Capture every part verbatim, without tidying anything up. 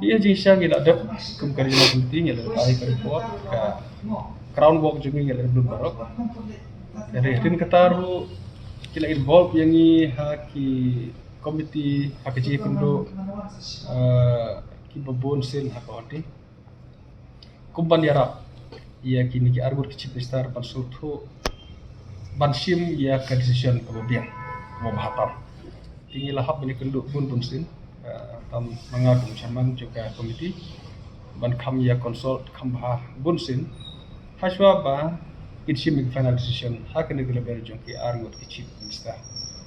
Ïa jingshisha ngi la dep kum ka regional committee ngi la dep ai ka report, ka groundwork jong ngi ngi la dep lut baroh. Ka dei hadien kata ruh ki la involve ïa ngi ha ki committee, ha ka jingïakynduh, eh, kiba bun sien ha ka hati. Kum ban ïarap ïa kine ki arngut ki chief minister ban sngewthuh, ban shim ïa ka decision kaba biang, kaba bha tam. Te ngi la hap ban ïakynduh bun bun sien, eh, tam ma nga kum chairman jong ka committee, ban kham ïa consult kham bha bun sien. Hashwa ba kin shim ïa ka final decision ha kane ka level jong ki arngut ki chief minister.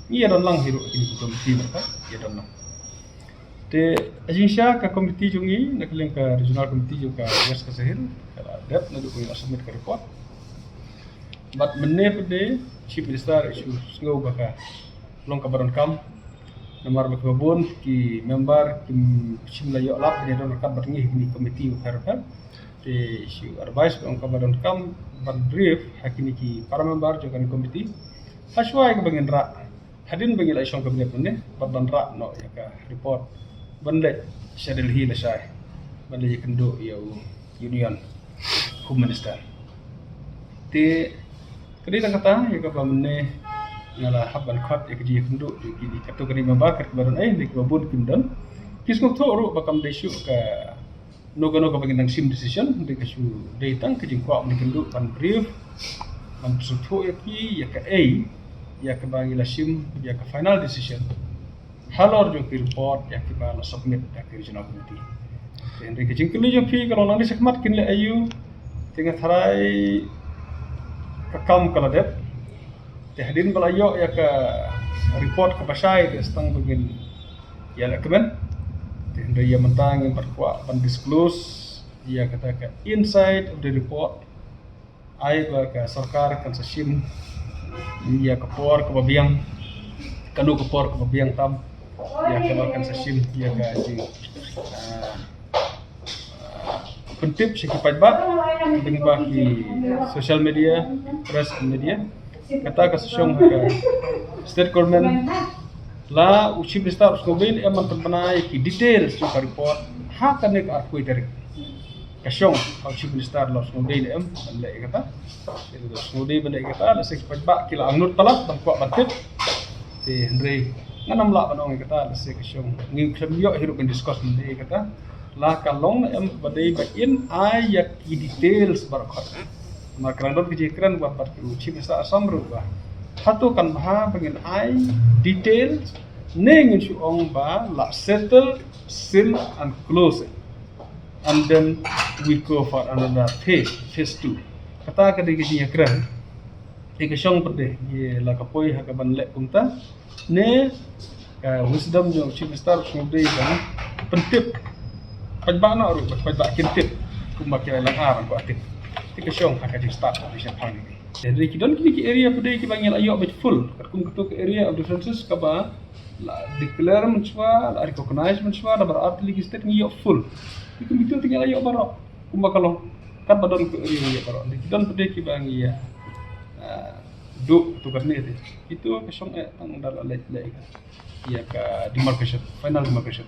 Ngi ïa don lang hi ruh kine ki committee, mereka ïa don lang. Te ha jingshisha ka committee jong ngi, na ka liang ka regional committee jong ka West Khasi Hills, ka la dep naduh ba ngi la submit ka report. Bad mynne pat de chief minister i shu sngew ba ka long kaba donkam. Namar ba kiba bun ki member kim shym la ïoh lad ban ïadon ryngkat bad ngi ha kine ki committee bapher bapher. Te i shu advice ba long kaba donkam ban brief ha kine ki para member jong kane ka committee. Hashwa ïa kaba ngin rah, hadien ba ngi la shong cabinet mynne, bad ban rah noh ïa ka report ban leit sha Delhi lashai, ban leit ïakynduh ïa u Union Home Minister. Te ka dei tang kata ïa kaba mynne nga la hap ban khot ïa ka jingïakynduh ïa kine, katto katne member, kat kiba don ei ne kiba bun kim don. Ki sngewthuh ruh ba kam dei shuh kano kano kaba ngin nang shim decision, dei ka shu dei tang ka jingkwah ban ïakynduh, ban brief, ban sngewthuh ïa ki ïa kaei ïa kaba ngi la shim ïa ka final decision halor jong ki report ïa kiba la submit da ki regional committee. Te hynrei ka jingkylli jong phi ka long nangne shakhmat kin leh aïu. Te nga tharai ka kam ka la dep. Te hadien ba la ïoh ïa ka report kaba shai te sa tang ba ngin ïalehkmen. Te hynrei ïa mynta ngim pat kwah ban disclose ïa kata ka inside of the report. Ai ba ka sorkar kan sa shim ïa ka por kaba biang, kano ka por kaba biang tam ïa kaba kan sa shim ïa ka jing, ah, ah, pyntip sha ki paidbah lyngba ki social media, press and media. Kata ka sa shong ha ka state government. La u chief minister u sngewdei ne em ban pynbna ïa ki details jong ka report ha kane ka arphew tarik. Ka shong ha u chief minister la u sngewdei ne em ban leh ïa kata. Te la u sngewdei ban leh ïa kata, lehse ki paidbah ki la angnud palat ban kwah ban tip. Te hynrei ngan ym lah ban ong ïa kata, lehse ka shong ngim khlem ïoh hi ruh ban discuss ban leh ïa kata. La ka long ne em ba dei ba in ai ïa ki details baroh khoit. Namar ka dang don ka jingkren bad u chief minister Assam ruh ba hato kan bha ba ngin ai details ne ngin shu ong ba la settle, seal and close it. And then we go for another phase, phase two. Kata ka dei ka jingïakren. Te ka shong pat de, ïa la ka poi ha ka ban leh kumta. Ne ka wisdom jong u chief minister u sngewdei ban pyntip paidbah noh ruh, paidbah kin tip kumba ki la lang ar ko tip. Te ka shong ha ka jingstad ka shong phang ni. Te hynrei ki don kine ki area pat de kiba ngi la ïoh beit full. Katkum kato ka area of differences kaba la declare mynshuwa, la recognize mynshuwa da baroh artylli ki state, ngi ïoh full. Te kum kito te ngi la ïoh baroh kumba ka long. Katba don ka area ngi ïoh baroh. Te ki don pat de kiba ngi ïa, ah, duh tu katne te. Kito ka shong eh tang da la leh leh ïa ka demarcation, final demarcation.